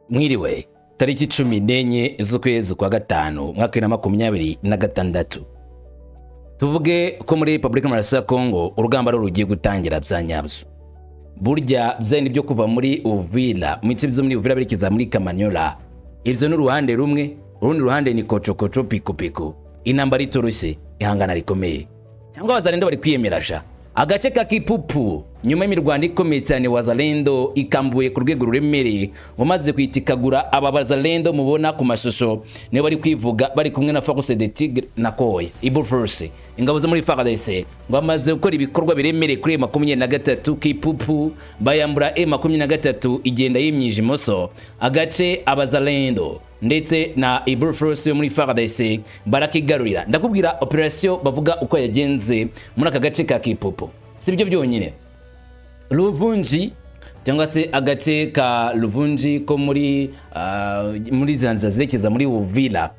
Mwiriwe. Tariki 14 z'ukwezi kwa gatanu, mwaka 2026, tuvuge ko muri Repubulika Demokarasi ya Kongo urugamba rugiye gutangira bya nyabyo. Burya byari byo kuva muri Uvira, mu bice byo muri Uvira berekeza muri Kamanyola, ibyo ni uruhande rumwe, urundi ruhande ni kocokoco, pikopiko, intambara itoroshye, ihangana rikomeye. Cyangwa Wazalendo bari kwiyemera sha. Agace ka Kipupu, nyuma y'imirwano ikomeye cyane, Wazalendo ikambuye ku rwego ruremereye, umaze kwitikagura. Aba Wazalendo mubona ku mashusho nibo bari kwivuga, bari kumwe na Force de Tigre na Koy Ibu Force, ingabo zo muri FARDC, ngo bamaze gukora ibikorwa biremereye kuri 23. Kipupu bayambura M23, igenda yimyije imoso. Agace Abazalendo ndetse na Ibu Force yo muri FARDC barakigarurira. Ndakubwira operation bavuga uko yagenze muri aka gace ka Kipupu. Si byo byonyine, Luvunji cyangwa se agace ka Luvunji ko muri zanza zerekeza muri Uvira,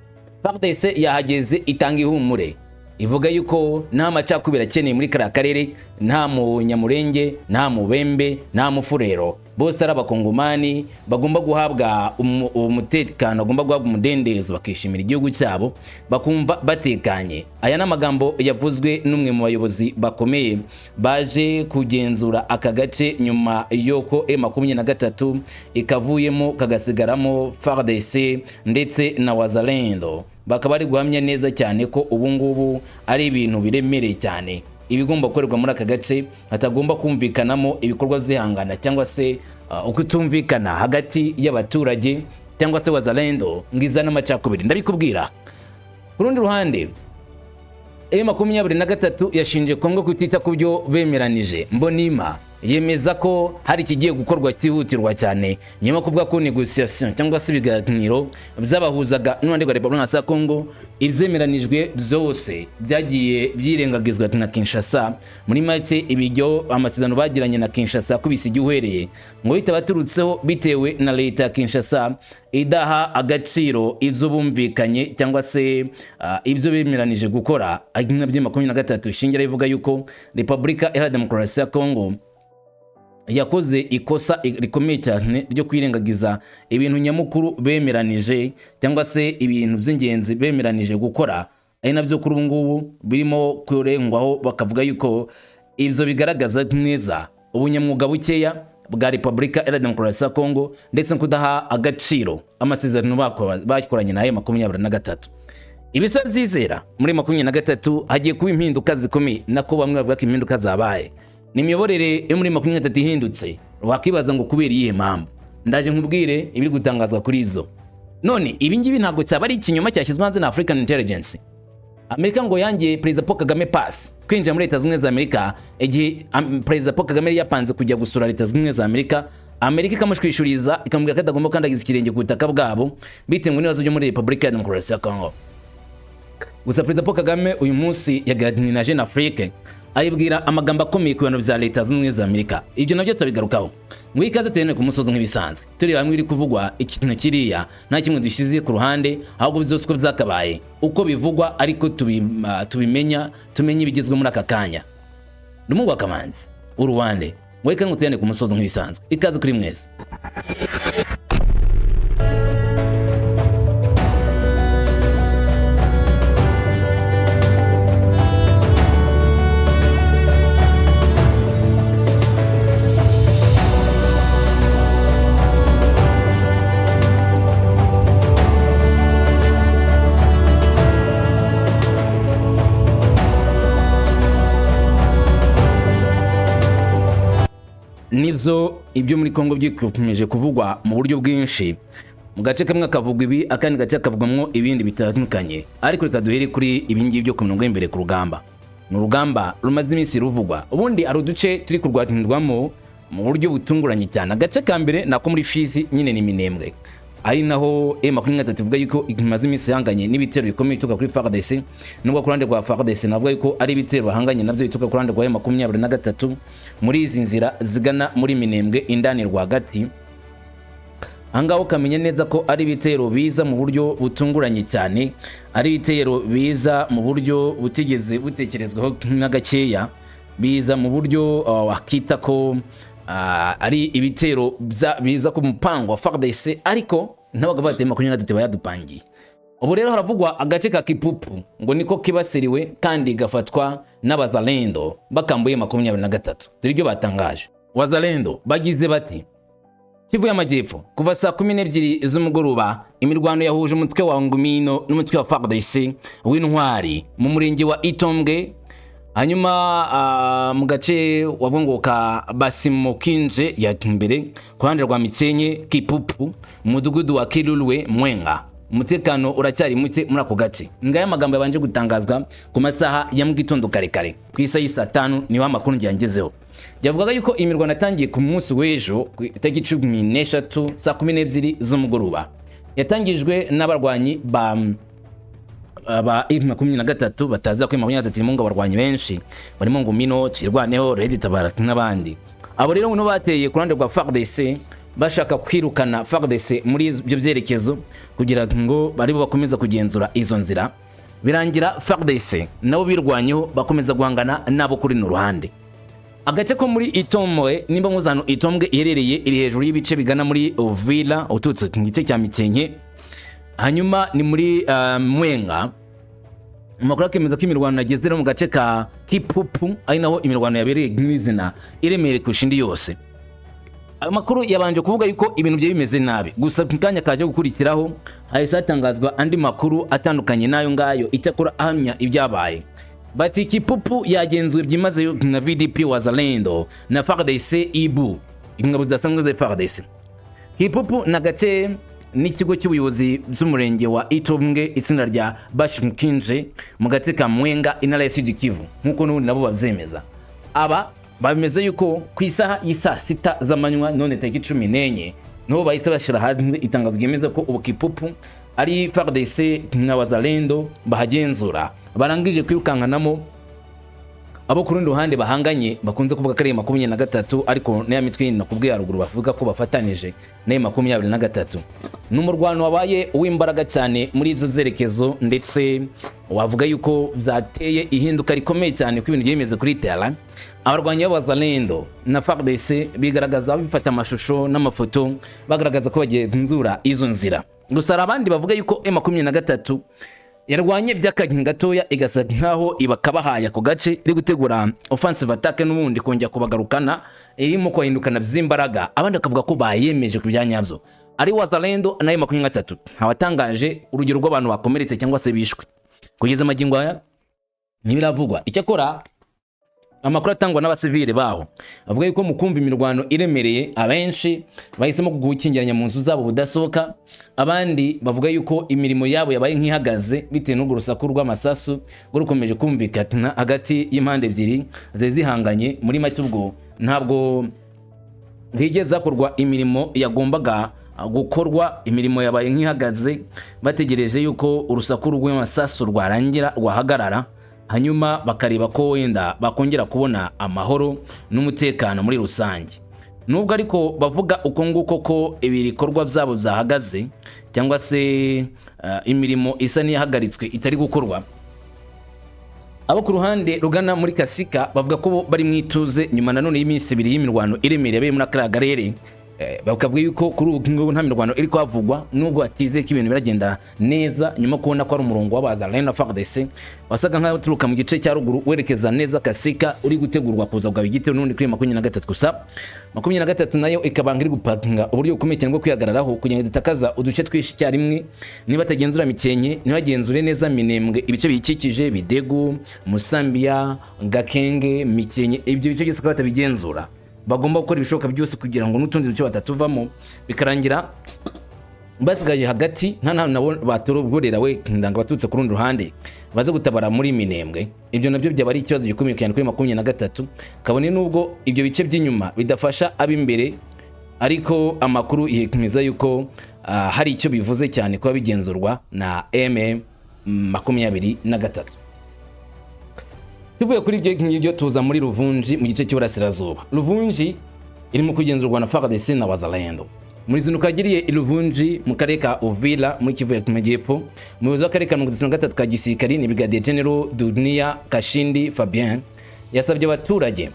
FARDC yahageze, itanga ihumure, ivuga yuko nta macakubiri akeneye muri kariya karere, nta munyamurenge, nta mubembe, nta mufurero, bose ari Abakongomani, bagomba guhabwa umutekano, bagomba guhabwa umudendezo, bakishimira igihugu cyabo, bakumva batekanye. Aya ni amagambo yavuzwe n'umwe mu bayobozi bakomeye baje kugenzura aka gace nyuma y'uko M23 ikavuyemo, kagasigaramo FARDC ndetse na Wazalendo. Bakaba bari guhamya neza cyane ko ubu ngubu ari ibintu biremereye cyane ibigomba gukorerwa muri aka gace, hatagomba kumvikanamo ibikorwa by'ihangana cyangwa se ukutumvikana hagati y'abaturage cyangwa se Wazalendo ngo izane amacakubiri. Ndabikubwira. Ku rundi ruhande, M23 yashinje Kongo kutita ku byo bemeranije. Mbonima yemeza ko hari ikigiye gukorwa cyihutirwa cyane, nyuma kuvuga ko négociation cyangwa se ibiganiro byabahuzaga n'uruhande rwa Repubulika ya Kongo, ibyemeranijwe byose byagiye byirengagizwa na Kinshasa. Muri make, ibiryo amasezerano bagiranye na Kinshasa kubisa igihuhereye ngo bitabaturutseho, bitewe na leta ya Kinshasa idaha agaciro ibyo bumvikanye cyangwa se ibyo bemeranije gukora. M23 ishingira ivuga yuko Repubulika Iharanira Demokarasi ya Kongo yakoze ikosa rikomeye cyane ryo kwirengagiza ibintu nyamukuru bemeranije cyangwa se ibintu by'ingenzi bemeranije gukora, ari nabyo kuri ubu ngubu birimo kurengwaho, bakavuga yuko ibyo bigaragaza neza ubunyamwuga bukeya bwa Repubulika Iharanira Demokarasi ya Kongo ndetse no kudaha agaciro amasezerano bakoranye na 23. Ibisa byizera muri 23 hagiye kuba impinduka zikomeye, nako bamwe bavuga ko impinduka zabaye, ni imiyoborere yo muri 23 ihindutse. Wakibaza ngo kubera iyihe mpamvu? Ndaje nkubwire ibiri gutangazwa kuri izo. None ibi ngibi ntabwo cyaba ari ikinyoma cyashyizwe hanze na African Intelligence? Amerika ngo yangiye Perezida Paul Kagame pass kwinjira muri Leta Zunze Ubumwe za Amerika, igihe Perezida Paul Kagame yari yapanze kujya gusura Leta Zunze Ubumwe za Amerika, Amerika ikamushwishuriza, ikamubwira ko atagomba gukandagiza ikirenge ku butaka bwabo bitewe n'ibibazo byo muri Repubulika ya Demokarasi ya Kongo. Gusa Perezida Paul Kagame uyu munsi yaganiriye na Jeune Afrique, ayibwira amagambo akomeye ku bintu bya Leta Zunze Ubumwe za Amerika. Ibyo nabyo turabigarukaho. Ngo ikaze tubene ku musozi nk'ibisanzwe, tureba hamwe ibiri kuvugwa ikintu kiriya, nta kimwe dushyize ku ruhande, ahubwo byose uko byakabaye, uko bivugwa, ariko tubimenya, tumenye ibigezwe muri aka kanya. Rumungu wa Kamanzi uruwande, ngo ikaze ngo tubene ku musozi nk'ibisanzwe. Ikaze kuri mwese. Nibyo, ibyo muri Kongo byikomeje kuvugwa mu buryo bwinshi, mu gace kamwe akavugwa ibi, akandi gace akavugwamo ibindi bitandukanye, ariko reka duhere kuri ibi ngibi byo ku mirongo y'imbere ku rugamba. Ni urugamba rumaze iminsi ruvugwa. Ubundi hari uduce turi kurwanirwamo mu buryo butunguranye cyane. Agace ka mbere ni ako muri Fizi nyine, ni Minembwe, ari naho M23 ivuga yuko imaze iminsi ihanganye n'ibitero bikomeye bituruka kuri FARDC, nubwo ku ruhande rwa FARDC navuga yuko ari ibitero bahanganye nabyo bituruka ku ruhande rwa M23 muri izi nzira zigana muri Minembwe indani rwagati. Ahangaha ukamenya neza ko ari ibitero biza mu buryo butunguranye cyane, ari ibitero biza mu buryo butigeze butekerezwaho na gakeya, biza mu buryo wakita ko ari ibitero biza ku mupango wa FARDC, ariko ntabwo bateye 23 bayadupangiye. Ubu rero haravugwa agace ka Kipupu ngo niko kibasiriwe kandi gafatwa n'Abazalendo bakambuye 23. Dore ibyo batangaje. Wazalendo bagize bati: "Kivu y'Amajyepfo, kuva saa 12 z'umugoroba imirwano yahuje umutwe wa Ngumino n'umutwe wa FARDC w'intwari mu murenge wa Itombwe, hanyuma mu gace wavuga ngo ka Basimokinje ya mbere ku ruhande rwa Mitsenye Kipupu, mu mudugudu wa Kirulwe Mwenga. Umutekano uracyari muke muri ako gace." Ngaya amagambo yabanje gutangazwa ku masaha ya mu gitondo kare kare, ku isaha y'i 5 niho amakuru ngiyangezeho. Yavugaga yuko imirwano yatangiye ku munsi w'ejo ku itariki 13 saa 12 z'umugoroba, yatangijwe n'abarwanyi ba 23 bataza kuri 23, irimo ngo abarwanyi benshi barimo ngo Mino, Twirwaneho, Red Tabara n'abandi. Abo rero ngo bateye ku ruhande rwa FARDC bashaka kwirukana FARDC muri ibyo byerekezo kugira ngo bari bo bakomeza kugenzura izo nzira. Birangira FARDC nabo birwanyeho, bakomeza guhangana nabo kuri runo ruhande. Agace ko muri Itombwe, nimba muzi ahantu Itombwe iherereye, iri hejuru y'ibice bigana muri Uvira uturutse mu gice cya Mikenke, hanyuma ni muri Mwenga. Amakuru akemeza ko imirwano yageze rero mu gace ka Kipupu, ari naho imirwano yabereye nk'izina iremereye kurusha indi yose. Amakuru yabanje kuvuga yuko ibintu byari bimeze nabi, gusa ku kanya kaje gukurikiraho hahise hatangazwa andi makuru atandukanye n'ayo ngayo, icyakora ahamya ibyabaye. Bati Kipupu yagenzuwe byimazeyo na VDP Wazalendo na FARDC IBU, ingabo zidasanzwe za FARDC. Kipupu ni agace n'ikigo cy'ubuyobozi by'umurenge wa Itombwe, itsinda rya Bashimukinje mu gace ka Mwenga, intara ya Sud Kivu, nk'uko n'ubundi nabo babyemeza. Aba bameze yuko ku isaha y'isaa 6 z'amanywa none tariki 14 niho bahise bashyira hanze itangazo ryemeza ko ubu Kipupu ari FARDC na Wazalendo bahagenzura, barangije kwirukankanamo abo ku rundi ruhande bahanganye bakunze kuvuga ko ari 23, ariko n'aya mitwe yindi nakubwiye haruguru bavuga ko bafatanije n'ayo 23. Ni umurwano wabaye uw'imbaraga cyane muri ibyo byerekezo, ndetse wavuga yuko byateye ihinduka rikomeye cyane ko ibintu byemeze kuri terrain. Abarwanyi b'Abazalendo na FARDC bigaragaza bifata amashusho n'amafoto bagaragaza ko bagenzura izo nzira. Gusa hari abandi bavuga yuko M23 yarwanye by'akanya gatoya, igasa nkaho ibakabahaye ako gace, iri gutegura offensive attack n'ubundi kongera kubagarukana, irimo kubahindukana by'imbaraga. Abandi bakavuga ko bayemeje ku bya nyabyo. Ari Wazalendo nayo 23 ntawatangaje urugero rw'abantu bakomeretse cyangwa se bishwe. Kugeza amagingo aya ntibiravugwa. Icyakora amakuru atangwa n'abasivile baho avuga yuko mu kumva imirwano iremereye abenshi bahisemo gukingiranya mu nzu zabo budasohoka. Abandi bavuga yuko imirimo yabo yabaye nk'ihagaze bitewe n'urwo rusaku rw'amasasu rwo rukomeje kumvikana hagati y'impande ebyiri zari zihanganye. Muri make ubwo ntabwo higeze hakorwa imirimo yagombaga gukorwa, imirimo yabaye nk'ihagaze, bategereje yuko urusaku rw'amasasu rwarangira, rwahagarara, hanyuma bakareba ko wenda bakongera kubona amahoro n'umutekano muri rusange. Nubwo ariko bavuga uko nguko ko ibi bikorwa byabo byahagaze cyangwa se imirimo isa n'iyahagaritswe itari gukorwa, abo ku ruhande rugana muri Kasika bavuga ko bo bari mu ituze nyuma nanone y'iminsi 2 y'imirwano iremereye yabereye muri kariya karere. Bakavuga yuko kuri ubu ngubu nta mirwano iri kuhavugwa, nubwo batizeye ko ibintu biragenda neza nyuma yo kubona ko ari umurongo w'Abazalendo na FARDC wasaga nk'aho uturuka mu gice cya ruguru werekeza neza Kasika, uri gutegurwa kuza kugaba igitero n'ubundi kuri 23. Gusa 23 nayo ikabanga iri gupanga uburyo bukomeye cyane bwo kwihagararaho kugira ngo idatakaza uduce twinshi icyarimwe. Niba batagenzura Mikenke, ntibagenzure neza Minembwe, ibice biyikikije, Bidegu, Musambiya, Gakenge, Mikenke, ibyo bice byose bakaba batabigenzura, bagomba gukora ibishoboka byose kugira ngo n'utundi duce batatuvamo, bikarangira basigaje hagati nta nta nabo batorogorera we ndanga baturutse ku rundi ruhande baze gutabara muri Minembwe. Ibyo nabyo byaba ari ikibazo gikomeye cyane kuri 23, kabone nubwo ibyo bice by'inyuma bidafasha ab'imbere, ariko amakuru yemeza yuko hari icyo bivuze cyane kuba bigenzurwa na M23. Tuvuye kuri ibyo ngibyo tuza muri Ruvunji mu gice cy'uburasirazuba. Ruvunji irimo kugenzurwa na FARDC na Wazalendo. Muri zinduko yagiriye i Ruvunji mu karere ka Uvira muri Kivu y'Amajyepfo, umuyobozi w'akarere ka 33 ka gisirikari ni Brigadier General Dunia Kashindi Fabien yasabye abaturage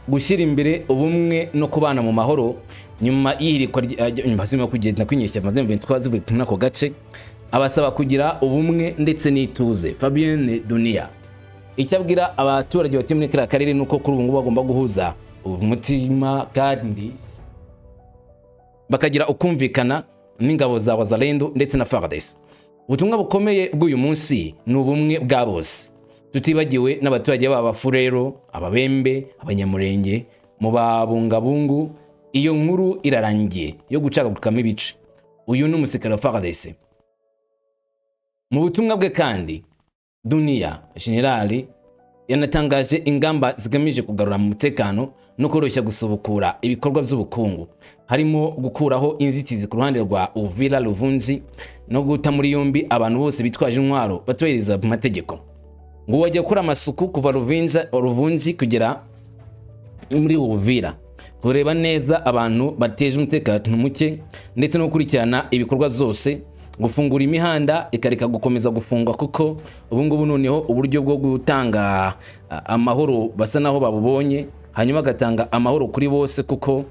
Gushyira imbere ubumwe no kubana mu mahoro nyuma y'ihirikwa nyuma yo kugenda kw'inyeshyamba za M23 zivuye muri ako gace, abasaba kugira ubumwe ndetse n'ituze. Fabien Dunia icyo abwira abaturage batuye muri kariya karere ni uko kuri ubu ngubu bagomba guhuza umutima kandi bakagira ukumvikana n'ingabo za Wazalendo ndetse na FARDC. Ubutumwa bukomeye bw'uyu munsi ni ubumwe bwa bose, tutibagiwe n'abaturage b'Abafurero, Ababembe, Abanyamurenge mu Babungabungu. Iyo nkuru irarangiye yo gucagagurikamo ibice. Uyu ni umusirikare wa FARDC. Mu butumwa bwe kandi, Dunia Generali yanatangaje ingamba zigamije kugarura umutekano no koroshya gusubukura ibikorwa by'ubukungu, harimo gukuraho inzitizi ku ruhande rwa Uvira Luvungi no guta muri yombi abantu bose bitwaje intwaro batubahiriza amategeko. Ngo wajya gukora amasuku kuva Ruvinja Ruvungi kugera muri Uvira, kureba neza abantu bateje umutekano muke ndetse no gukurikirana ibikorwa byose, gufungura imihanda ikareka gukomeza gufungwa, kuko ubu ngubu noneho uburyo bwo gutanga amahoro basa naho babubonye, hanyuma agatanga amahoro kuri bose kuko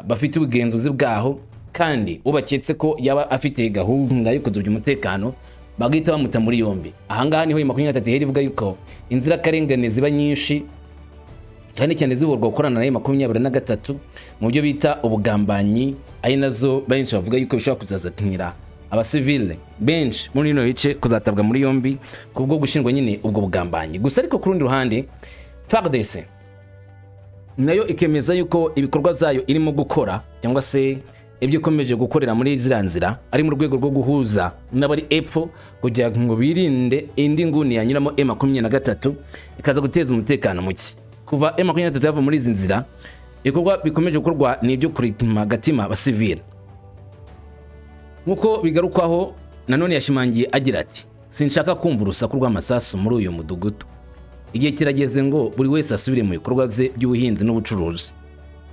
bafite ubugenzuzi bwaho, kandi ubaketse ko yaba afite gahunda yo kudubya umutekano bagahita bamuta muri yombi. Ahangaha niho 23 ihera ivuga yuko inzirakarengane ziba nyinshi cyane cyane ziburwa gukorana na 23 mu byo bita ubugambanyi, ari nazo benshi bavuga yuko bishobora kuzazanira abasivile benshi muri bino bice kuzatabwa muri yombi kubwo gushinjwa nyine ubwo bugambanyi gusa. Ariko ku rundi ruhande, FARDC nayo ikemeza yuko ibikorwa zayo irimo gukora cyangwa se ibyo ikomeje gukorera muri ziriya nzira ari mu rwego rwo guhuza n'abari epfo kugira ngo birinde indi nguni yanyuramo M23 ikaza guteza umutekano muke. Kuva M23 yava muri izi nzira, ibikorwa bikomeje gukorwa ni ibyo kurima agatima abasivile. Nk'uko bigarukwaho nanone, yashimangiye agira ati: "Sinshaka kumva urusaku rw'amasasu muri uyu mudugudu. Igihe kirageze ngo buri wese asubire mu bikorwa bye by'ubuhinzi n'ubucuruzi."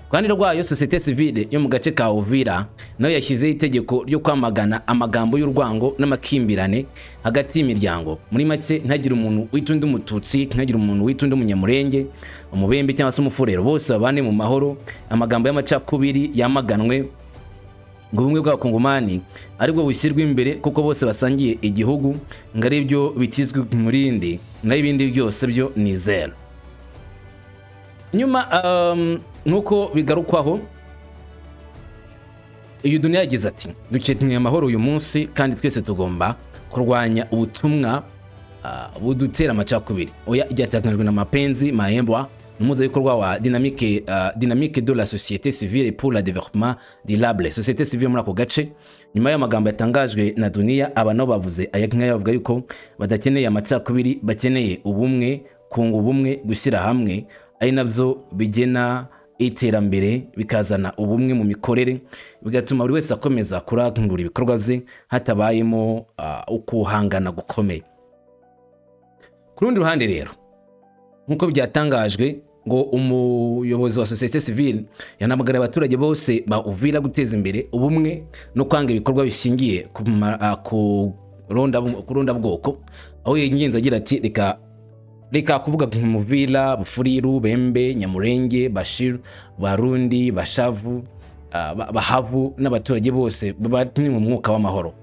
Ku ruhande rwayo, sosiyete sivile yo mu gace ka Uvira nayo yashyizeho itegeko ryo kwamagana amagambo y'urwango n'amakimbirane hagati y'imiryango. Muri make, ntagire umuntu wita undi Umututsi, ntagire umuntu wita undi Umunyamurenge, Umubembe cyangwa se Umufurero, bose babane mu mahoro. Amagambo y'amacakubiri yamaganwe, ngo ubumwe bw'Abakongomani aribwo bushyirwa imbere kuko bose basangiye igihugu, ngo ari byo bitizwe umurindi, naho ibindi byose byo ni zero. Nyuma nk'uko bigarukwaho, uyu Dunia yagize ati: "Dukeneye amahoro uyu munsi kandi twese tugomba kurwanya ubutumwa budutera amacakubiri." Oya, ryatangajwe na Mapenzi Mahembwa, umuhuzabikorwa wa Dynamique de la Société Civile pour la Développement Durable, société civile muri ako gace. Nyuma y'amagambo yatangajwe na Dunia, aba nabo bavuze aya nk'aya, bavuga yuko badakeneye amacakubiri, bakeneye ubumwe, kunga ubumwe, gushyira hamwe, ari nabyo bigena iterambere, bikazana ubumwe mu mikorere, bigatuma buri wese akomeza kurangura ibikorwa bye hatabayemo ukuhangana gukomeye. Ku rundi ruhande rero, nk'uko byatangajwe, ngo umuyobozi wa sosiyete sivile yanamagariye abaturage bose ba Uvira guteza imbere ubumwe no kwanga ibikorwa bishingiye ku rondabwoko, aho yingenzi agira ati: "Reka reka kuvuga Muvira, Bufuriru, Bembe, Nyamurenge, Bashiru, Barundi, Bashavu, Bahavu n'abaturage bose bari mu mwuka w'amahoro."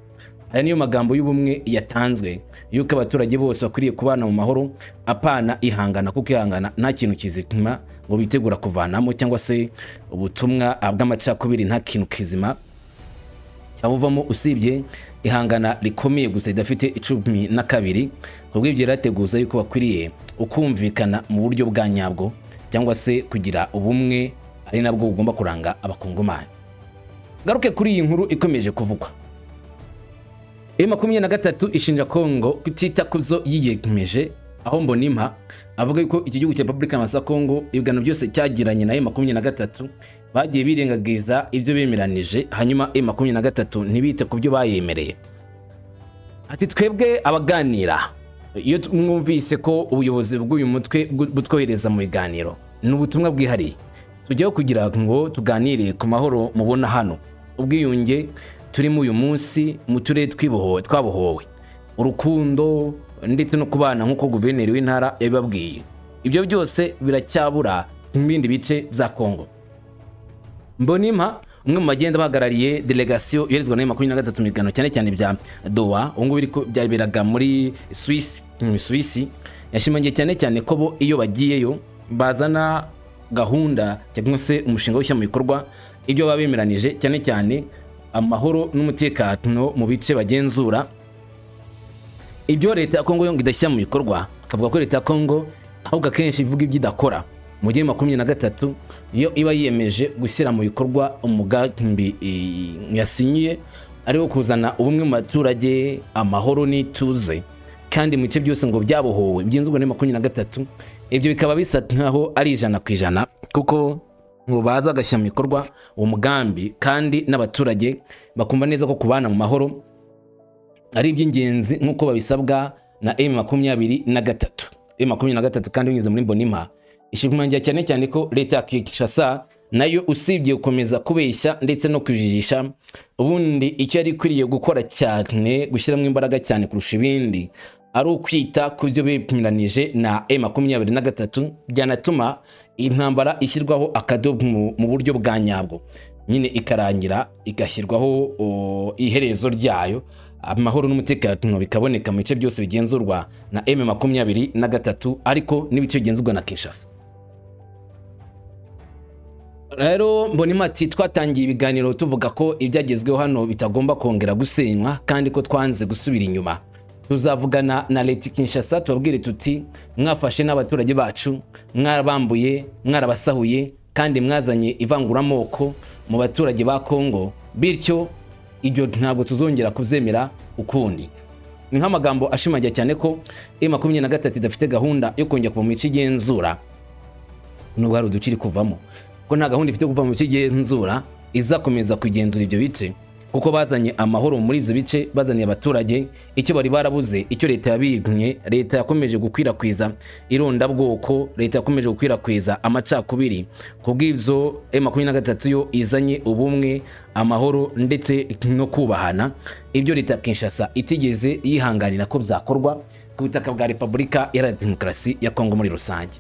Aya niyo magambo y'ubumwe yatanzwe, yuko abaturage bose bakwiriye kubana mu mahoro, apana ihangana, kuko ihangana nta kintu kizima ngo bitegura kuvanamo, cyangwa se ubutumwa bw'amacakubiri nta kintu kizima cyabuvamo usibye ihangana rikomeye gusa ridafite 12. Kubw'ibyo yarateguza yuko bakwiriye ukumvikana mu buryo bwa nyabwo, cyangwa se kugira ubumwe, ari nabwo bugomba kuranga Abakongomani. Garuke kuri iyi nkuru ikomeje kuvugwa. M23 ishinja Kongo kutita ku byo yiyemeje, aho Mbonimpa avuga yuko iki gihugu cya Repubulika ya Kongo ibiganiro byose cyagiranye na M23 bagiye birengagiza ibyo bemeranije, hanyuma M23 ntibite ku byo bayemereye. Ati: "Twebwe abaganira, iyo mwumvise ko ubuyobozi bw'uyu mutwe butwohereza mu biganiro, ni ubutumwa bwihariye tujyaho kugira ngo tuganire ku mahoro mubona hano, ubwiyunge turimo uyu munsi mu turere twabohowe, urukundo ndetse no kubana nk'uko guverineri w'intara yabibabwiye. Ibyo byose biracyabura." bindi bice bya Kongo. Mbonimpa, umwe mu bagenda bahagarariye délégation yoherezwa na 23 mu biganiro cyane cyane bya Doha, ubu ngubu byaberaga muri Suisse, mu Suisse, yashimangiye cyane cyane ko bo iyo bagiyeyo bazana gahunda cyangwa se umushinga wo mu bikorwa ibyo baba bemeranije, cyane cyane amahoro n'umutekano mu bice bagenzura, ibyo leta ya Kongo yo ngo idashyira mu bikorwa. Akavuga ko leta ya Kongo ahubwo akenshi ivuga ibyo idakora, mu gihe 23 yo iba yiyemeje gushyira mu bikorwa umugambi yasinyiye, ari wo kuzana ubumwe mu baturage, amahoro n'ituze, kandi mu bice byose ngo byabohowe bigenzurwa na 23. Ibyo bikaba bisa nkaho ari 100%, kuko ngo baza bagashyira mu bikorwa uwo mugambi, kandi n'abaturage bakumva neza ko kubana mu mahoro ari iby'ingenzi nk'uko babisabwa na M23. M23 kandi binyuze muri Mbonimpa ishimangira cyane cyane ko leta ya Kinshasa nayo, usibye gukomeza kubeshya ndetse no kujijisha, ubundi icyo yari ikwiriye gukora cyane, gushyiramo imbaraga cyane kurusha ibindi, ari ukwita ku byo bemeranije na M23, byanatuma intambara ishyirwaho akadomo mu buryo bwa nyabwo nyine, ikarangira, igashyirwaho iherezo ryayo, amahoro n'umutekano bikaboneka mu bice byose bigenzurwa na M23, ariko n'ibice bigenzurwa na Kinshasa. Rero Mbonimpa ati: "Twatangiye ibiganiro tuvuga ko ibyagezweho hano bitagomba kongera gusenywa, kandi ko twanze gusubira inyuma. Tuzavugana na leta Kinshasa, tubabwire tuti: mwafashe n'abaturage bacu, mwarabambuye, mwarabasahuye, kandi mwazanye ivanguramoko mu baturage ba Kongo, bityo ibyo ntabwo tuzongera kubyemera ukundi." Ni nk'amagambo ashimangira cyane ko M23 idafite gahunda yo kongera kuva mu bice igenzura, nubwo hari uduce iri kuvamo, ko nta gahunda ifite kuva mu bice igenzura, izakomeza kugenzura ibyo bice kuko bazanye amahoro muri ibyo bice, bazaniye abaturage icyo bari barabuze, icyo leta yabimye. Leta yakomeje gukwirakwiza irondabwoko, leta yakomeje gukwirakwiza amacakubiri. Ku bw'ibyo M23 yo izanye ubumwe, amahoro ndetse no kubahana, ibyo leta ya Kinshasa itigeze yihanganira ko byakorwa ku butaka bwa Repubulika Iharanira Demokarasi ya Kongo muri rusange.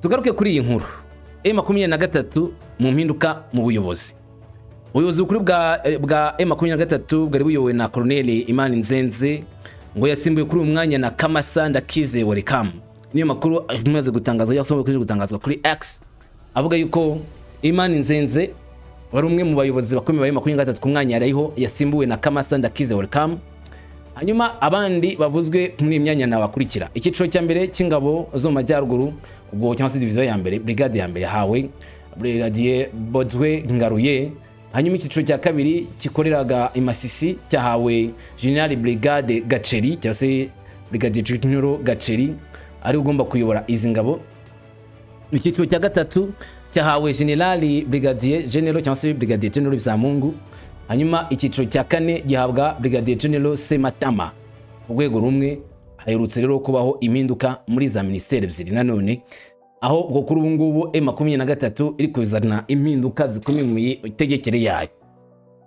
Tugaruke kuri iyi nkuru. M23 mu mpinduka mu buyobozi. Ubuyobozi bukuru bwa M23 bwari buyobowe na Colonel Imani Nzenze, ngo yasimbuye kuri uyu mwanya na Kamasa Ndakize Welcome. Niyo makuru amaze gutangazwa cyangwa se gutangazwa kuri X, avuga yuko Imani Nzenze wari umwe mu bayobozi bakomeye ba M23 ku mwanya yariho yasimbuwe na Kamasa Ndakize Welcome. Hanyuma abandi bavuzwe muri iyi myanya nabakurikira: icyiciro cya mbere cy'ingabo zo mu majyaruguru, ubwo cyangwa se diviziyo ya mbere, brigade ya mbere, yahawe Brigadier Bodwe Ngaruye. Hanyuma icyiciro cya kabiri gikoreraga i Masisi cyahawe General Brigade Gaceri, cyangwa se Brigadier General Gaceri, ari ugomba kuyobora izi ngabo. Icyiciro cya gatatu cyahawe General Brigadier General cyangwa se Brigadier General Bizamungu. Hanyuma icyiciro cya kane gihabwa Brigadier General Sematama. Ku rwego rumwe haherutse rero kubaho impinduka muri za minisiteri ebyiri nanone, aho ubwo kuri ubu ngubu M23 iri kuzana impinduka zikomeye mu mitegekere yayo.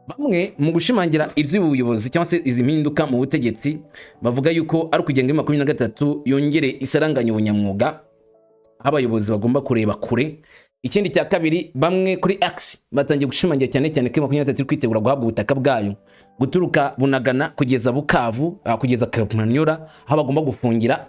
Bamwe mu gushimangira iby'ubuyobozi cyangwa se izi mpinduka mu butegetsi bavuga yuko ari ukugira ngo M23 yongere isaranganye ubunyamwuga, aho abayobozi bagomba kureba kure. Ikindi cya kabiri, bamwe kuri X batangiye gushimangira cyane cyane ko M23 iri kwitegura guhabwa ubutaka bwayo guturuka Bunagana kugeza Bukavu, kugeza Kamanyola, aho bagomba gufungira.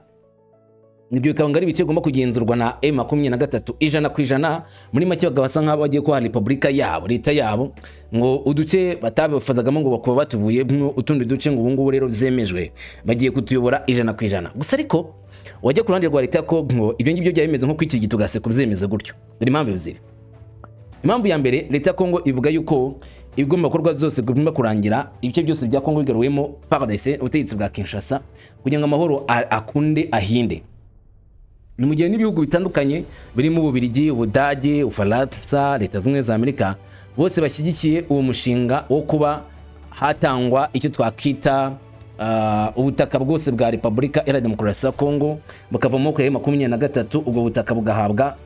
Ibyo bikaba ngo ari ibice bigomba kugenzurwa na M23 100%. Muri make bakaba basa nk'aho bagiye kubaha repubulika yabo, leta yabo, ngo uduce batabifazagamo ngo bakuba batuvuyemo utundi duce, ngo ubu ngubu rero byemejwe, bagiye kutuyobora 100%. Gusa ariko wajya ku ruhande rwa leta ya Kongo, ibyo ngibyo byaba bimeze nko kwikirigita ugaseka ubyemeze gutyo. Dore impamvu ebyiri. Impamvu ya mbere, leta ya Kongo ivuga yuko ibigomba gukorwa byose bigomba kurangira ibice byose bya Kongo bigaruwemo FARDC, ubutegetsi bwa Kinshasa, kugira ngo amahoro akunde ahinde. Ni mu gihe n'ibihugu bitandukanye birimo Ububiligi, Ubudage, Ubufaransa, Leta Zunze Ubumwe za Amerika, bose bashyigikiye uwo mushinga wo kuba hatangwa icyo twakita ubutaka bwose bwa Repubulika Iharanira Demokarasi ya Kongo bukava mu maboko ya 23, ubwo butaka bugahabwa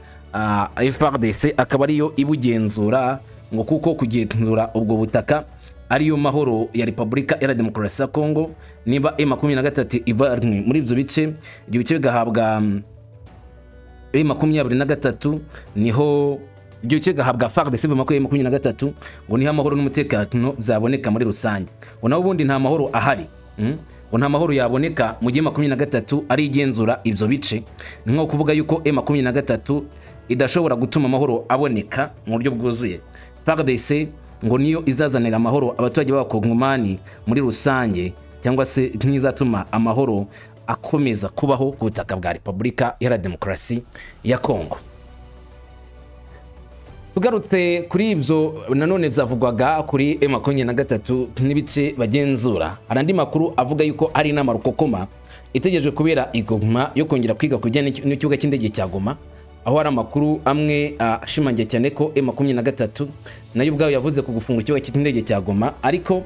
FARDC, akaba ariyo ibugenzura, ngo kuko kugenzura ubwo butaka ariyo mahoro ya Repubulika Iharanira Demokarasi ya Kongo. Niba M23 iva muri ibyo bice, ibyo bice bigahabwa M23, niho ibyo bice gahabwa FARDC M23, ngo niho amahoro n'umutekano byaboneka muri rusange, ngo naho ubundi nta mahoro ahari. Ngo nta mahoro yaboneka mu gihe 23 ari igenzura ibyo bice. Ni nko kuvuga yuko M23 idashobora gutuma amahoro aboneka mu buryo bwuzuye. FARDC ngo niyo izazanira amahoro abaturage b'Abakongomani muri rusange, cyangwa se nk'izatuma amahoro akomeza kubaho ku butaka bwa Repubulika Iharanira Demokarasi ya Kongo. Tugarutse kuri ibyo nanone byavugwaga kuri M23 n'ibice bagenzura, hari andi makuru avuga yuko ari inama rukokoma itegerejwe kubera i Goma yo kongera kwiga ku bijyanye n'ikibuga cy'indege cya Goma, aho hari amakuru amwe ashimangiye cyane ko M23 nayo ubwayo yavuze ku gufunga ikibuga cy'indege cya Goma, ariko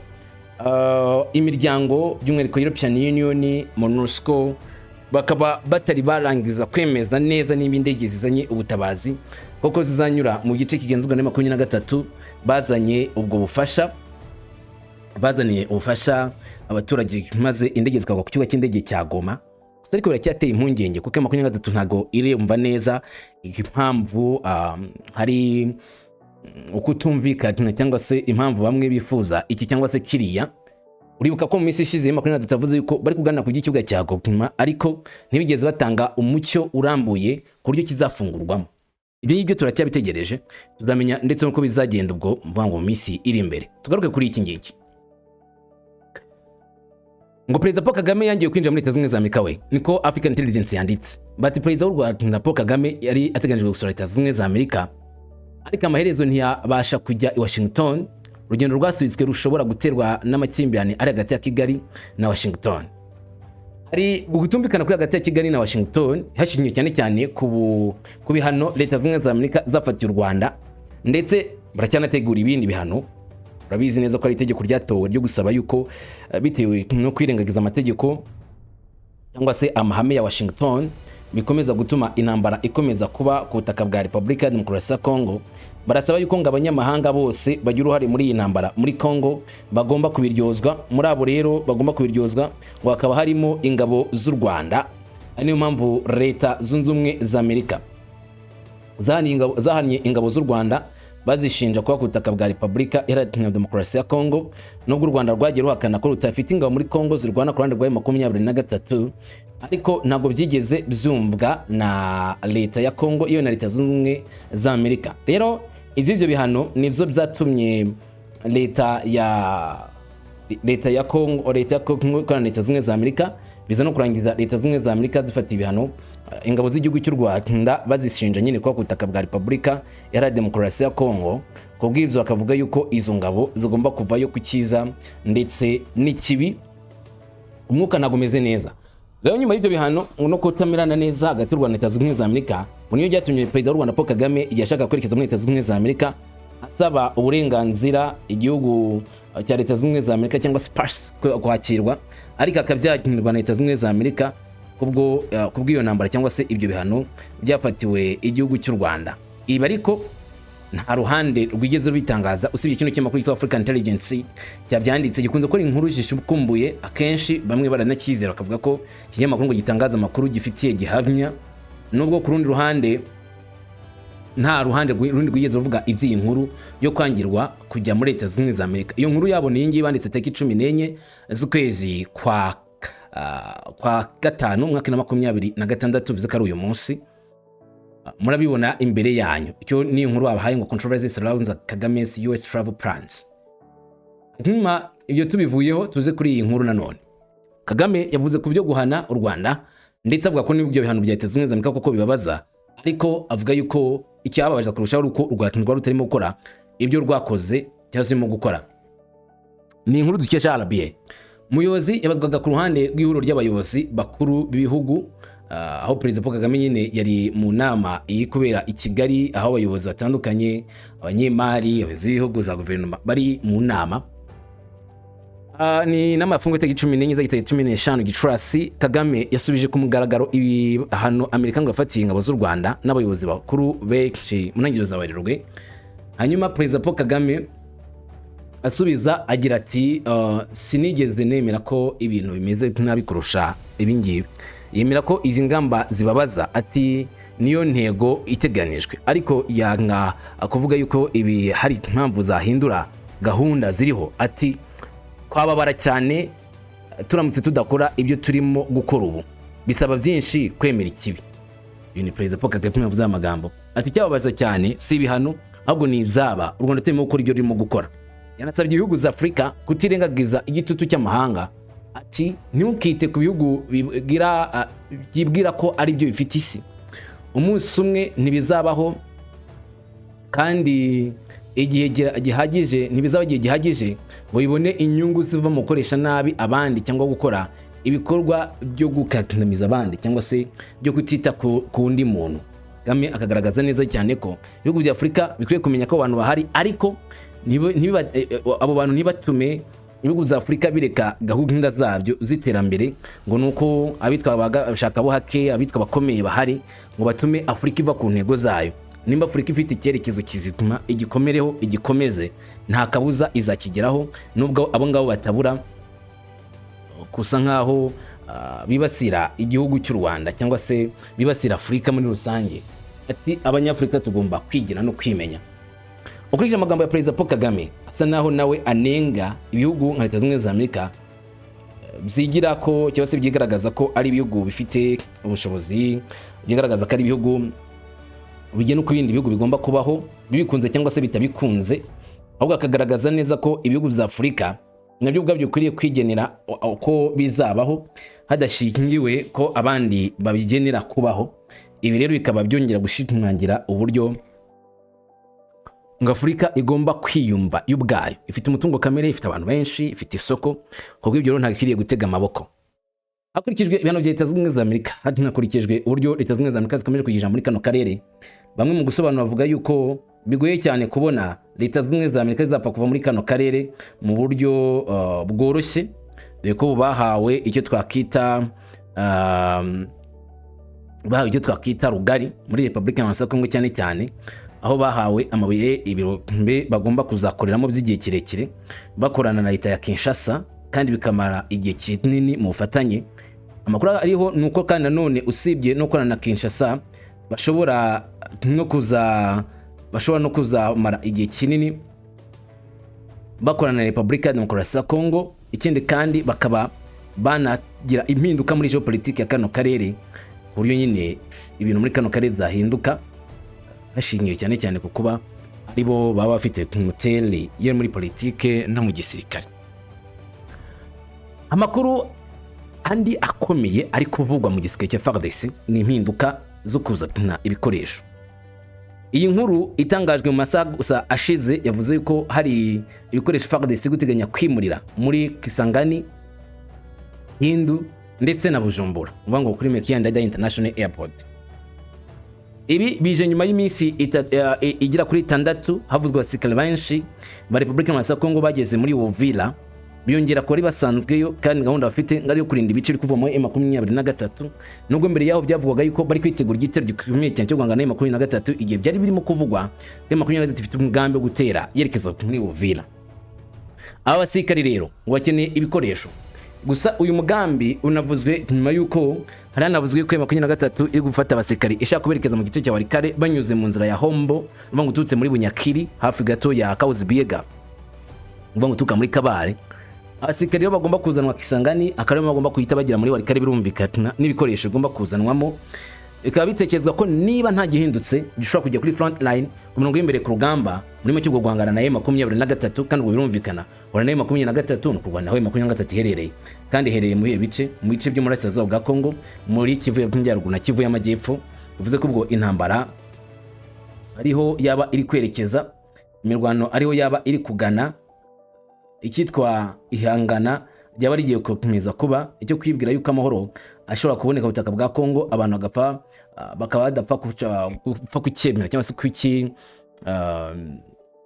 imiryango by'umwihariko European Union, MONUSCO, bakaba batari barangiza kwemeza neza niba indege zizanye ubutabazi koko zizanyura mu gice kigenzurwa na 23 bazanye ubwo bufasha, bazaniye ubufasha abaturage, maze indege zikagwa ku kibuga cy'indege cya Goma. Gusa ariko biracyateye impungenge kuko 23 ntabwo irumva neza impamvu hari ukutumvikana cyangwa se impamvu bamwe bifuza iki cyangwa se kiriya. Uribuka ko mu minsi ishize 23 yavuze yuko bari kuganira ku by'ikibuga cya Goma, ariko ntibigeze batanga umucyo urambuye ku buryo kizafungurwamo. Ibyo ngibyo turacyabitegereje, tuzamenya ndetse n'uko bizagenda ubwo mvuga ngo mu minsi iri imbere. Tugaruke kuri iki ngiki, ngo Perezida Paul Kagame yangiwe kwinjira muri Leta Zunze Ubumwe za Amerika. We niko African Intelligence yanditse, bati Perezida w'u Rwanda Paul Kagame yari ateganyijwe gusura Leta Zunze Ubumwe za Amerika, ariko amaherezo ntiyabasha kujya i Washington. Urugendo rwasubitswe rushobora guterwa n'amakimbirane ari hagati ya Kigali na Washington. Hari gutumvikana kuri hagati ya Kigali na Washington, hashingiwe cyane cyane ku bihano Leta Zunze Ubumwe za Amerika zafatiye u Rwanda, ndetse baracyanategura ibindi bihano. Urabizi neza ko ari itegeko ryatowe ryo gusaba yuko bitewe no kwirengagiza amategeko cyangwa se amahame ya Washington bikomeza gutuma intambara ikomeza kuba ku butaka bwa Repubulika ya Demokarasi ya Kongo, barasaba yuko ngo abanyamahanga bose bagira uruhare muri iyi ntambara muri Kongo bagomba kubiryozwa. Muri abo rero bagomba kubiryozwa ngo hakaba harimo ingabo z'u Rwanda. Ari niyo mpamvu Leta Zunze Ubumwe za Amerika zahaniye ingabo z'u Rwanda, bazishinja kuba ku butaka bwa Repubulika Iharanira Demokarasi ya Kongo, nubwo u Rwanda rwagiye ruhakana ko rutafite ingabo muri Kongo zirwana ku ruhande rwa 23, ariko ntabwo byigeze byumvwa na leta ya Kongo iyo na Leta Zunze Ubumwe za Amerika. Rero iby'ibyo bihano nibyo byatumye leta ya Kongo, leta ya Kongo ikorana na Leta Zunze Ubumwe za Amerika, biza no kurangiza Leta Zunze Ubumwe za Amerika zifata ibihano ingabo z'igihugu cy'u Rwanda, bazishinja nyine kuba ku butaka bwa Repubulika Iharanira Demokarasi ya Kongo. Ku bw'ibyo bakavuga yuko izo ngabo zigomba kuvayo ku cyiza ndetse n'ikibi. Umwuka ntabwo umeze neza. Rero nyuma y'ibyo bihano no kutamerana neza hagati y'u Rwanda na Leta Zunze Ubumwe za Amerika, ngo niyo byatumye Perezida w'u Rwanda Paul Kagame, igihe ashaka kwerekeza muri Leta Zunze Ubumwe za Amerika, asaba uburenganzira igihugu cya Leta Zunze Ubumwe za Amerika cyangwa se pass kwakirwa, ariko akabyakirwa na Leta Zunze Ubumwe za Amerika kubw'iyo ntambara cyangwa se ibyo bihano byafatiwe igihugu cy'u Rwanda. Ibi ariko nta ruhande rwigeze rubitangaza usibye kino kinyamakuru cyitwa African Intelligence cyabyanditse, gikunze gukora inkuru zishukumbuye. Akenshi bamwe baranacyizera, bakavuga ko ikinyamakuru ngo gitangaza amakuru gifitiye gihamya, nubwo ku rundi ruhande nta ruhande rundi rwigeze ruvuga iby'iyi nkuru yo kwangirwa kujya muri Leta Zunze Ubumwe za Amerika. Iyo nkuru yabo ni iyi ngiyi banditse tariki 14 z'ukwezi kwa gatanu umwaka wa 2026, bivuze ko ari uyu munsi. Murabibona imbere yanyu. Icyo ni inkuru babahaye ngo "Controversy surrounds Kagame's US travel plans". Nyuma ibyo tubivuyeho, tuze kuri iyi nkuru nanone. Kagame yavuze ku byo guhana u Rwanda, ndetse avuga ko n'ibyo bihano bya Leta Zunze Ubumwe za Amerika koko bibabaza, ariko avuga yuko icyababaza kurushaho ari uko u Rwanda rwari rutarimo gukora ibyo rwakoze cyangwa se rurimo gukora. Ni inkuru dukesha RBA. Umuyobozi yabazwaga ku ruhande rw'ihuriro ry'abayobozi bakuru b'ibihugu, aho Perezida Paul Kagame nyine yari mu nama iri kubera i Kigali, aho abayobozi batandukanye, abanyemari, abayobozi b'ibihugu, za guverinoma bari mu nama. Ni inama yafunguwe itariki 14 z'igitabo 15 Gicurasi. Kagame yasubije ku mugaragaro ibihano Amerika ngo yafatiye ingabo z'u Rwanda n'abayobozi bakuru benshi mu ntangiriro za Werurwe. Hanyuma Perezida Paul Kagame asubiza agira ati "Sinigeze nemera ko ibintu bimeze nabi kurusha ibingibi." Yemera ko izi ngamba zibabaza, ati Niyo ntego iteganijwe, ariko yanga kuvuga yuko ibi hari impamvu zahindura gahunda ziriho. Ati: "Twababara cyane turamutse tudakora ibyo turimo gukora ubu. Bisaba byinshi kwemera ikibi." Uyu ni Perezida Paul Kagame yavuze aya magambo. Ati: "Icyababaza cyane si ibihano, ahubwo ni ibyaba u Rwanda turimo gukora ibyo rurimo gukora." Yanasabye ibihugu za Afurika kutirengagiza igitutu cy'amahanga. Ati: "Ntukite ku bihugu byibwira ko ari byo bifite isi. Umunsi umwe ntibizabaho, kandi igihe gihagije ntibizaba igihe gihagije ngo bibone inyungu ziva mu gukoresha nabi abandi cyangwa gukora ibikorwa byo gukandamiza abandi cyangwa se byo kutita ku wundi muntu." Kagame akagaragaza neza cyane ko ibihugu bya Afurika bikwiye kumenya ko abantu bahari, ariko abo bantu ntibatume ibihugu bya Afurika bireka gahunda zabyo z'iterambere ngo ni uko abitwa abashakabuhake, abitwa abakomeye bahari, ngo batume Afurika iva ku ntego zayo. Nimba Afurika ifite icyerekezo kizima, igikomereho, igikomeze, nta kabuza izakigeraho, nubwo abo ngabo batabura gusa nkaho bibasira igihugu cy'u Rwanda cyangwa se bibasira Afurika muri rusange. Ati: "Abanyafurika tugomba kwigira no kwimenya." Ukurikije amagambo ya Perezida Paul Kagame, asa naho nawe anenga ibihugu nka Leta Zunze Ubumwe za Amerika byigira ko cyangwa se byigaragaza ko ari ibihugu bifite ubushobozi, byigaragaza ko ari ibihugu bigena uko ibindi bihugu bigomba kubaho, bibikunze cyangwa se bitabikunze. Ahubwo akagaragaza neza ko ibihugu bya Afurika nabyo ubwabyo bikwiriye kwigenera uko bizabaho, hadashingiwe ko abandi babigenera kubaho. Ibi rero bikaba byongera gushimangira uburyo ngo Afurika igomba kwiyumva yo ubwayo. Ifite umutungo kamere, ifite abantu benshi, ifite isoko. Kubwo ibyo rero ntabwo ikwiriye gutega amaboko. Hakurikijwe ibihano bya Leta Zunze Ubumwe za Amerika, hanakurikijwe uburyo Leta Zunze Ubumwe za Amerika zikomeje kugira muri kano karere, bamwe mu gusobanura bavuga yuko bigoye cyane kubona Leta Zunze Ubumwe za Amerika zizapfa kuva muri kano karere mu buryo bworoshye, dore ko ubu bahawe icyo twakwita rugari muri Repubulika ya Kongo, cyane cyane aho bahawe amabuye, ibirombe bagomba kuzakoreramo by'igihe kirekire bakorana na leta ya Kinshasa, kandi bikamara igihe kinini mu bufatanye. Amakuru ariho ni uko kandi nanone, usibye no gukorana na Kinshasa, bashobora no kuzamara igihe kinini bakorana na Repubulika ya Demokarasi ya Kongo. Ikindi kandi, bakaba banagira impinduka muri geopolitike ya kano karere, ku buryo nyine ibintu muri kano karere zahinduka, hashingiwe cyane cyane ku kuba aribo baba bafite moteri yo muri politike no mu gisirikare. Amakuru andi akomeye ari kuvugwa mu gisirikare cya FARDC ni impinduka zo kuzana ibikoresho. Iyi nkuru itangajwe mu masaha gusa ashize yavuze yuko hari ibikoresho FARDC guteganya kwimurira muri Kisangani, Hindu ndetse na Bujumbura, uvuga ngo kuri Melchior Ndadaye International Airport. Ibi bije nyuma y'iminsi igera kuri 6 havuzwe abasirikare benshi ba Repubulika ya Kongo bageze muri Uvira, biyongera ku bari basanzweyo, kandi gahunda bafite ngo ari iyo kurinda ibice biri kuvamo M23, nubwo mbere yaho byavugwaga yuko bari kwitegura igitero gikomeye cyane cyo guhangana na M23. Igihe byari birimo kuvugwa, M23 ifite umugambi wo gutera yerekeza muri Uvira. Aba basirikare rero ngo bakeneye ibikoresho. Gusa uyu mugambi unavuzwe nyuma y'uko hari hanavuzwe ko M23 iri gufata abasirikare ishaka kuberekeza mu gice cya Walikale banyuze mu nzira ya Hombo, uvuga ngo uturutse muri Bunyakiri, hafi gato ya Kauzi Biega, uvuga ngo uturuka muri Kabare. Abasirikare rero bagomba kuzanwa Kisangani, akaba aribo bagomba guhita bagera muri Walikale, birumvikana n'ibikoresho bigomba kuzanwamo. Bikaba bitekerezwa ko niba nta gihindutse gishobora kujya kuri front line, ku mirongo y'imbere ku rugamba, muri make ubwo guhangana na M23. Kandi ubwo birumvikana, guhangana na M23 ni ukurwana aho M23 iherereye. Kandi iherereye muri ibi bice, mu bice byo muri bwa Kongo, muri Kivu y'Amajyaruguru na Kivu y'Amajyepfo. Bivuze ko ubwo intambara ariho yaba iri kwerekeza, imirwano ariho yaba iri kugana, icyitwa ihangana ryaba rigiye gukomeza kuba. Icyo kwibwira yuko amahoro ashobora kuboneka ku butaka bwa Kongo, abantu bagapfa, bakaba badapfa gupfa kucyemera cyangwa se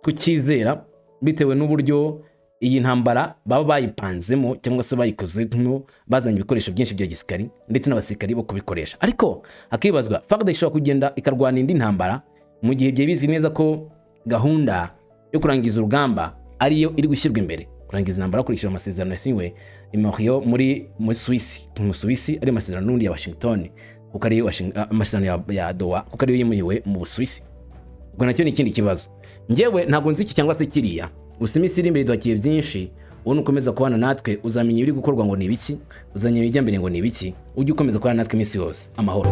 kucyizera, bitewe n'uburyo iyi ntambara baba bayipanzemo cyangwa se bayikozemo, bazanye ibikoresho byinshi bya gisirikari ndetse n'abasirikari bo kubikoresha. Ariko hakibazwa, FARDC ishobora kugenda ikarwana indi ntambara mu gihe byari bizwi neza ko gahunda yo kurangiza urugamba ariyo iri gushyirwa imbere, kurangiza intambara hakurikijwe amasezerano yasinywe i Montreal muri Suisse, mu Suisse, ari amasezerano n'ubundi ya Washington? Kuko ariyo amasezerano ya Doha, kuko ariyo yimuriwe mu Busuwisi. Ubwo nacyo ni ikindi kibazo. Njyewe ntabwo nzi iki cyangwa se kiriya, gusa iminsi iri imbere duhakiye byinshi. Wowe nukomeza kubana natwe uzamenya ibiri gukorwa ngo ni ibiki, uzamenya ibijya mbere ngo ni ibiki. Ujye ukomeza kubana natwe iminsi yose. Amahoro.